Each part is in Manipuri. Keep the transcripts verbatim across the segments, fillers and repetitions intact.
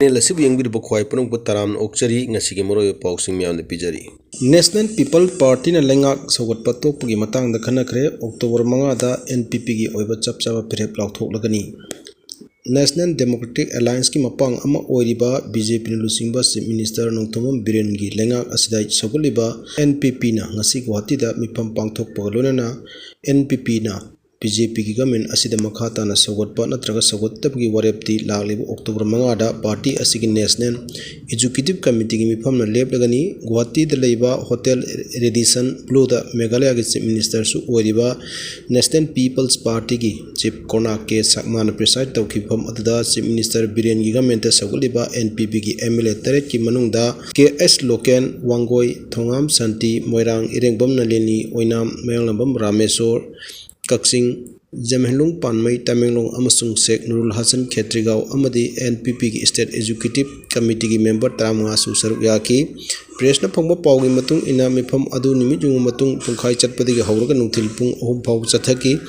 ꯆꯦꯅꯦꯜ ꯑꯁꯤꯕꯨ ꯌꯦꯡꯕꯤꯔꯤꯕ ꯈ꯭ꯋꯥꯏ ꯄꯨꯝꯅꯃꯛꯄꯨ ꯇꯔꯥꯝꯅ ꯑꯣꯛꯆꯔꯤ꯫ ꯉꯁꯤꯒꯤ ꯃꯔꯨꯑꯣꯏꯕ ꯄꯥꯎꯁꯤꯡ ꯃꯌꯥꯝꯗ ꯄꯤꯖꯔꯤ꯫ National People Partyꯅ ꯂꯩꯉꯥꯛ ꯁꯧꯒꯠꯄ ꯇꯣꯛꯄꯒꯤ ꯃꯇꯥꯡꯗ ꯈꯟꯅꯈ꯭ꯔꯦ꯫ October ꯃꯉꯥꯗ N P Pꯒꯤ ꯑꯣꯏꯕ ꯆꯞ ꯆꯥꯕ ꯐꯤꯔꯦꯞ ꯂꯥꯎꯊꯣꯛꯂꯒꯅꯤ꯫ National Democratic Allianceꯀꯤ ꯃꯄꯥꯡ ꯑꯃ ꯑꯣꯏꯔꯤꯕ B J Pꯅ ꯂꯨꯆꯤꯡꯕ Chief Minister ꯅꯣꯡꯊꯣꯝꯕꯝ ꯕꯤꯔꯦꯟꯒꯤ ꯂꯩꯉꯥꯛ ꯑꯁꯤꯗ ꯁꯧꯒꯠꯂꯤꯕ N P Pꯅ ꯉꯁꯤ ꯒꯨꯋꯥꯍꯥꯇꯤꯗ ꯃꯤꯐꯝ ꯄꯥꯡꯊꯣꯛꯄꯒ ꯂꯣꯏꯅꯅ N P Pꯅ B J Pꯒꯤ government ꯑꯁꯤꯗ ꯃꯈꯥ ꯇꯥꯅ ꯁꯧꯒꯠꯄ ꯅꯠꯇ꯭ꯔꯒ ꯁꯧꯒꯠꯇꯕꯒꯤ ꯋꯥꯔꯦꯞꯇꯤ ꯂꯥꯛꯂꯤꯕ October ꯃꯉꯥꯗ party ꯑꯁꯤꯒꯤ National Executive Committeeꯒꯤ ꯃꯤꯐꯝꯅ ꯂꯦꯞꯂꯒꯅꯤ꯫ ꯒꯨꯋꯥꯍꯥꯇꯤꯗ ꯂꯩꯕ Hotel Radisson Blueꯗ ꯃꯦꯘꯥꯂꯌꯒꯤ Chief Ministerꯁꯨ ꯑꯣꯏꯔꯤꯕ National People's Partyꯒꯤ Chief ꯀꯣꯔꯅꯥ ꯀꯦ ꯁꯛꯃꯥꯅ preside ꯇꯧꯈꯤꯕ ꯃꯐꯝ ꯑꯗꯨꯗ Chief Minister ꯕꯤꯔꯦꯟꯒꯤ governmentꯇ ꯁꯧꯒꯠꯂꯤꯕ N P Pꯒꯤ M L A ꯇꯔꯦꯠꯀꯤ ꯃꯅꯨꯡꯗ K S ꯂꯣꯀꯦꯟ, ꯋꯥꯡꯒꯣꯏ, ꯊꯣꯉꯥꯝ ꯁꯥꯟꯇꯤ, ꯃꯣꯏꯔꯥꯡ, ꯏꯔꯦꯡꯕꯝ ꯅꯂꯤꯅꯤ, ꯑꯣꯏꯅꯥꯝ, ꯃꯌꯥꯡꯂꯝꯕꯝ ꯔꯥꯃꯦꯁꯣꯔ, ꯀꯛꯆꯤꯡ, ꯖꯝꯍꯦꯟꯂꯨꯡ ꯄꯥꯟꯃꯩ, ꯇꯃꯦꯡꯂꯣꯡ ꯑꯃꯁꯨꯡ ꯁꯦꯈ ꯅꯨꯔꯨꯜ ꯍꯁꯟ ꯈꯦꯇ꯭ꯔꯤꯒꯥꯎ ꯑꯃꯗꯤ N P Pꯒꯤ State Executive Committeeꯒꯤ member ꯇꯔꯥꯃꯉꯥꯁꯨ ꯁꯔꯨꯛ ꯌꯥꯈꯤ꯫ Pressꯅ ꯐꯪꯕ ꯄꯥꯎꯒꯤ ꯃꯇꯨꯡ ꯏꯟꯅ, ꯃꯤꯐꯝ ꯑꯗꯨ ꯅꯨꯃꯤꯠ ꯌꯨꯡꯕ ꯃꯇꯨꯡ ꯄꯨꯡꯈꯥꯏ ꯆꯠꯄꯗꯒꯤ ꯍꯧꯔꯒ ꯅꯨꯡꯊꯤꯜ ꯄꯨꯡ ꯑꯍꯨꯝ ꯐꯥꯎꯕ ꯆꯠꯊꯈꯤ꯫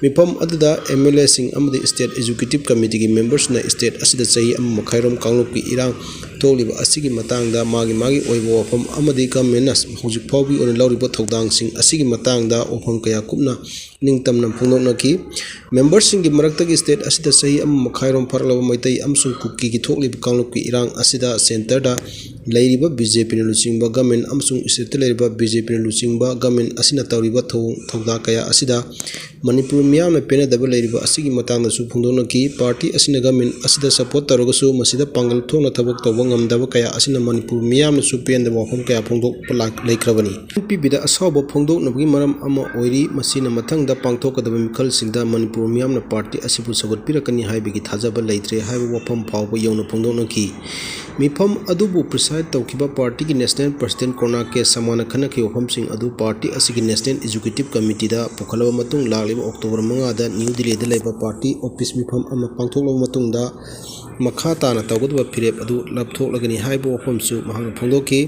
ꯃꯤꯐꯝ ꯑꯗꯨꯗ M L Aꯁꯤꯡ ꯑꯃꯗꯤ State Executive Committeeꯒꯤ memberꯁꯤꯡꯅ state ꯑꯁꯤꯗ ꯆꯍꯤ ꯑꯃ ꯃꯈꯥꯏꯔꯣꯝ ꯀꯥꯡꯂꯨꯞꯀꯤ ꯏꯔꯥꯡ ꯊꯣꯛꯂꯤꯕ ꯑꯁꯤꯒꯤ ꯃꯇꯥꯡꯗ ꯃꯥꯒꯤ ꯃꯥꯒꯤ ꯑꯣꯏꯕ ꯋꯥꯐꯝ ꯑꯃꯗꯤ governmentꯅ ꯍꯧꯖꯤꯛ ꯐꯥꯎꯕꯒꯤ ꯑꯣꯏꯅ ꯂꯧꯔꯤꯕ ꯊꯧꯗꯥꯡꯁꯤꯡ ꯑꯁꯤꯒꯤ ꯃꯇꯥꯡꯗ ꯋꯥꯐꯝ ꯀꯌꯥ ꯀꯨꯞꯅ ꯅꯤꯡꯇꯝꯅ ꯐꯣꯡꯗꯣꯛꯅꯈꯤ꯫ Memberꯁꯤꯡꯒꯤ ꯃꯔꯛꯇꯒꯤ state ꯑꯁꯤꯗ ꯆꯍꯤ ꯑꯃ ꯃꯈꯥꯏꯔꯣꯝ ꯐꯥꯔꯛꯂꯕ ꯃꯩꯇꯩ ꯑꯃꯁꯨꯡ ꯀꯨꯀꯤꯒꯤ ꯊꯣꯛꯂꯤꯕ ꯀꯥꯡꯂꯨꯞꯀꯤ ꯏꯔꯥꯡ ꯑꯁꯤꯗ centreꯗ ꯂꯩꯔꯤꯕ B J Pꯅ ꯂꯨꯆꯤꯡꯕ government ꯑꯃꯁꯨꯡ stateꯇ ꯂꯩꯔꯤꯕ B J Pꯅ ꯂꯨꯆꯤꯡꯕ government ꯑꯁꯤꯅ ꯇꯧꯔꯤꯕ ꯊꯧꯑꯣꯡ ꯊꯧꯗꯥꯡ ꯀꯌꯥ ꯑꯁꯤꯗ ꯃꯅꯤꯄꯨꯔ ꯃꯤꯌꯥꯝꯅ ꯄꯦꯟꯅꯗꯕ ꯂꯩꯔꯤꯕ ꯑꯁꯤꯒꯤ ꯃꯇꯥꯡꯗꯁꯨ ꯐꯣꯡꯗꯣꯛꯅꯈꯤ꯫ Party ꯑꯁꯤꯅ government ꯑꯁꯤꯗ support ꯇꯧꯔꯒꯁꯨ ꯃꯁꯤꯗ ꯄꯥꯡꯒꯜ ꯊꯣꯛꯅ ꯊꯕꯛ ꯇꯧꯕ ꯉꯝꯗꯕ ꯀꯌꯥ ꯑꯁꯤꯅ ꯃꯅꯤꯄꯨꯔ ꯃꯤꯌꯥꯝꯅꯁꯨ ꯄꯦꯟꯗꯕ ꯋꯥꯐꯝ ꯀꯌꯥ ꯐꯣꯡꯗꯣꯛꯄ ꯂꯥꯛ-, ꯂꯩꯈ꯭ꯔꯕꯅꯤ꯫ N P Pꯗ ꯑꯁꯥꯎꯕ ꯐꯣꯡꯗꯣꯛꯅꯕꯒꯤ ꯃꯔꯝ ꯑꯃ ꯑꯣꯏꯔꯤ꯫ ꯃꯁꯤꯅ ꯃꯊꯪꯗ ꯄꯥꯡꯊꯣꯛꯀꯗꯕ ꯃꯤꯈꯜꯁꯤꯡꯗ ꯃꯅꯤꯄꯨꯔ ꯃꯤꯌꯥꯝꯅ party ꯑꯁꯤꯕꯨ ꯁꯧꯒꯠꯄꯤꯔꯛꯀꯅꯤ ꯍꯥꯏꯕꯒꯤ ꯊꯥꯖꯕ ꯂꯩꯇ꯭ꯔꯦ ꯍꯥꯏꯕ ꯋꯥꯐꯝ ꯐꯥꯎꯕ ꯌꯧꯅ ꯐꯣꯡꯗꯣꯛꯅꯈꯤ꯫ ꯃꯤꯐꯝ ꯑꯗꯨꯕꯨ preside ꯇꯧꯈꯤꯕ partyꯒꯤ National President ꯀꯣꯔꯅꯥ ꯀꯦ ꯁꯃꯥꯅ ꯈꯟꯅꯈꯤꯕ ꯋꯥꯐꯝꯁꯤꯡ ꯑꯗꯨ party ꯑꯁꯤꯒꯤ National Executive Committeeꯗ ꯄꯨꯈꯠꯂꯕ ꯃꯇꯨꯡ ꯂꯥꯛꯂꯤꯕ October ꯃꯉꯥꯗ New Delhiꯗ ꯂꯩꯕ party office ꯃꯤꯐꯝ ꯑꯃ ꯄꯥꯡꯊꯣꯛꯂꯕ ꯃꯇꯨꯡꯗ ꯃꯈꯥ ꯇꯥꯅ ꯇꯧꯒꯗꯕ ꯐꯤꯔꯦꯞ ꯑꯗꯨ ꯂꯥꯞꯊꯣꯛꯂꯒꯅꯤ ꯍꯥꯏꯕ ꯋꯥꯐꯝꯁꯨ ꯃꯍꯥꯛꯅ ꯐꯣꯡꯗꯣꯛꯈꯤ꯫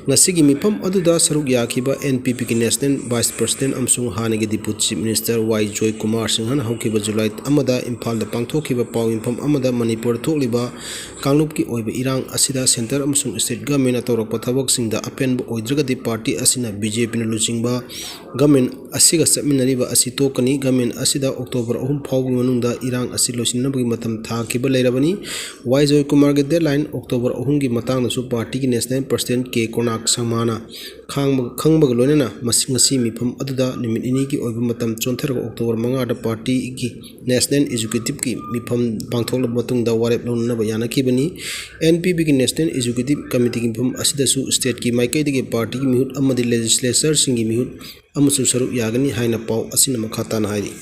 ꯉꯁꯤꯒꯤ ꯃꯤꯐꯝ ꯑꯗꯨꯗ ꯁꯔꯨꯛ ꯌꯥꯈꯤꯕ NPPꯒꯤ National Vice President ꯑꯃꯁꯨꯡ ꯍꯥꯟꯅꯒꯤ Deputy Chief Minister ꯋꯥꯏ ꯖꯣꯏꯀꯨꯃꯥꯔ ꯁꯤꯡꯍꯅ ꯍꯧꯈꯤꯕ ꯖꯨꯂꯥꯏ ꯑꯃꯗ ꯏꯝꯐꯥꯜꯗ ꯄꯥꯡꯊꯣꯛꯈꯤꯕ ꯄꯥꯎ ꯃꯤꯐꯝ ꯑꯃꯗ ꯃꯅꯤꯄꯨꯔꯗ ꯊꯣꯛꯂꯤꯕ ꯀꯥꯡꯂꯨꯞꯀꯤ ꯑꯣꯏꯕ ꯏꯔꯥꯡ ꯑꯁꯤꯗ centre ꯑꯃꯁꯨꯡ state governmentꯅ ꯇꯧꯔꯛꯄ ꯊꯕꯛꯁꯤꯡꯗ ꯑꯄꯦꯟꯕ ꯑꯣꯏꯗ꯭ꯔꯒꯗꯤ party ꯑꯁꯤꯅ BJPꯅ ꯂꯨꯆꯤꯡꯕ government ꯑꯁꯤꯒ ꯆꯠꯃꯤꯟꯅꯔꯤꯕ ꯑꯁꯤ ꯇꯣꯛꯀꯅꯤ꯫ Government ꯑꯁꯤꯗ October ꯑꯍꯨꯝ ꯐꯥꯎꯕꯒꯤ ꯃꯅꯨꯡꯗ ꯏꯔꯥꯡ ꯑꯁꯤ ꯂꯣꯏꯁꯤꯟꯅꯕꯒꯤ ꯃꯇꯝ ꯊꯥꯈꯤꯕ ꯂꯩꯔꯕꯅꯤ꯫ ꯋꯥꯏ ꯖꯣꯏꯀꯨꯃꯥꯔꯒꯤ deadline October ꯑꯍꯨꯝꯒꯤ ꯃꯇꯥꯡꯗꯁꯨ partyꯒꯤ National President ꯀꯦ ꯀꯣꯅꯥꯛ ꯁꯪꯃꯥꯅ ꯈꯥꯡꯕ-, ꯈꯪꯕꯒ ꯂꯣꯏꯅꯅ ꯃꯁꯤ-, ꯉꯁꯤ ꯃꯤꯐꯝ ꯑꯗꯨꯗ ꯅꯨꯃꯤꯠ ꯅꯤꯅꯤꯒꯤ ꯑꯣꯏꯕ ꯃꯇꯝ ꯆꯣꯟꯊꯔꯒ October ꯃꯉꯥꯗ partyꯒꯤ National Executiveꯀꯤ ꯃꯤꯐꯝ ꯄꯥꯡꯊꯣꯛꯂꯕ ꯃꯇꯨꯡꯗ ꯋꯥꯔꯦꯞ ꯂꯧꯅꯅꯕ ꯌꯥꯅꯈꯤꯕꯅꯤ꯫ NPPꯒꯤ National Executive Committeeꯒꯤ ꯃꯤꯐꯝ ꯑꯁꯤꯗꯁꯨ stateꯀꯤ ꯃꯥꯏꯀꯩꯗꯒꯤ partyꯒꯤ ꯃꯤꯍꯨꯠ ꯑꯃꯗꯤ legislatureꯁꯤꯡꯒꯤ ꯃꯤꯍꯨꯠ ꯑꯃꯁꯨ ꯁꯔꯨꯛ ꯌꯥꯒꯅꯤ ꯍꯥꯏꯅ ꯄꯥꯎ ꯑꯁꯤꯅ ꯃꯈꯥ ꯇꯥꯅ ꯍꯥꯏꯔꯤ꯫